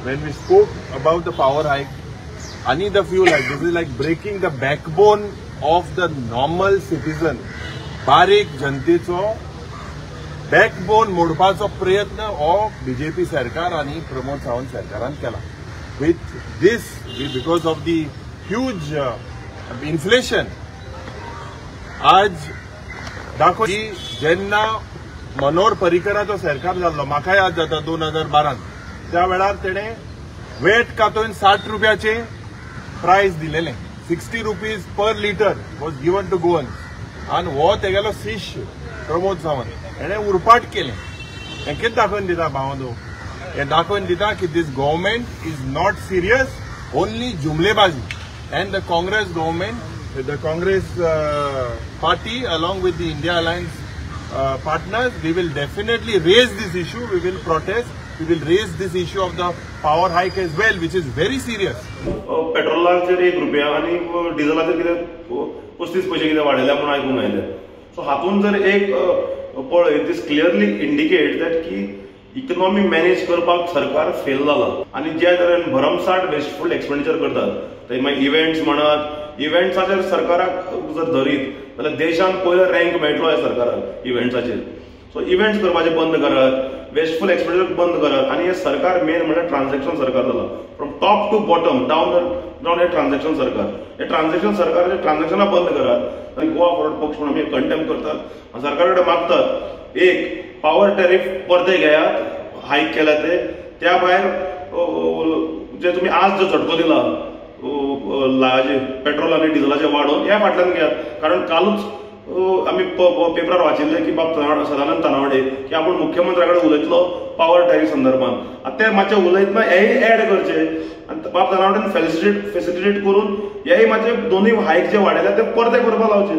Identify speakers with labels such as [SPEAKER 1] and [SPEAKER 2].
[SPEAKER 1] When we spoke about the power hike आणि the fuel hike, this is like breaking the backbone of the normal citizen. बारीक जनतेचो backbone मोडपाचो प्रयत्न हो BJP सरकार आणि प्रमोद सावंत सरकारान केला. With this, because of the huge inflation, आज दाखव की जेन्ना मनोहर पर्रीकराचो सरकार जाल्लो, म्हाका याद जाता 2012, त्या वेळार तेणे वेट कातोवन 60 रुपयाचे प्रायस दिलेले. ₹60 per litre was given to Goans. आनी हो तेगेलो शिष्य प्रमोद सावंत हेणे उरपाट केलें. हें कितें दाखोवन दिता भावांनो? हें दाखोवन दिता की this government is not serious, only जुमलेबाजी. And the Congress government, the Congress party along with the India Alliance partners, we will definitely raise this issue, we will protest, we will raise this issue of the power hike as well, which is very serious.
[SPEAKER 2] पेट्रोलाचेर 1 रुपया आनी डिझलाचेर कितें 35 पयशे कितें वाडयल्या म्हणून आयकूंक आयलें. So हातूंत जर एक पळय, दीस क्लियरली इंडिकेट that की इकॉनॉमी मॅनेज करपाक सरकार फेल जाला आनी ज्या तरेन भरमसाठ वेस्टफूल एक्सपेंडिचर करतात, ते मागीर इव्हेंट्स म्हणत, इव्हेंट्साचेर सरकाराक जर धरीत जाल्यार देशान पयलो रँक मेळटलो ह्या सरकाराक इव्हेंट्साचेर. सो इव्हेंट्स करपाचे बंद करात, वेस्टफूल एक्सपेंडिचर बंद करात. आनी हे सरकार मेन म्हणल्यार ट्रान्झॅक्शन सरकार जाला, from top to bottom down down हे ट्रान्झॅक्शन सरकार. हे ट्रान्झॅक्शन सरकाराचे ट्रान्झॅक्शनां बंद करात. आनी गोवा फॉरवर्ड पक्ष म्हणून आमी कंडेम करतात, सरकारा कडेन मागतात एक पावर टॅरीफ परते घेयात, हायक केला ते. त्या भायर जे तुमी आज जो झटको दिला पेट्रोल आनी डिझलाचे वाडोवन, ह्या फाटल्यान घेयात. कारण कालूच आमी पेपरार वाचिल्लें की बाब सदानंद तानावडे की आपूण मुख्यमंत्र्या कडेन उलयतलो पावर टॅरीफ संदर्भात. आतां ते मातशें उलयतना हेय एड करचे आनी बाब तानावडेन फेलिसिटेट करून हेय मातशे दोनूय हायक जे वाडयल्या ते परते करपाक लावचे.